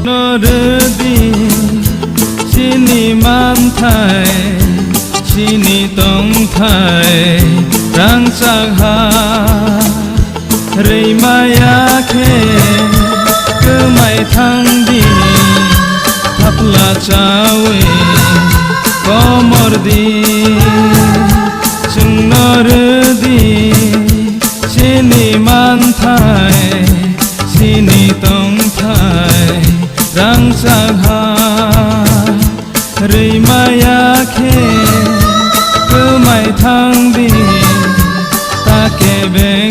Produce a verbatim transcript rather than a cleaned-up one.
Nordi chini manthai, chini tongthai, rangchak ha. Rwimaya khe kwmai thangdi, thapla chawi komordi, chwngno rwdi chini manthai, chini tongthai, rangchak ha. Rwimaya khe kwmai thangdi, ta kebe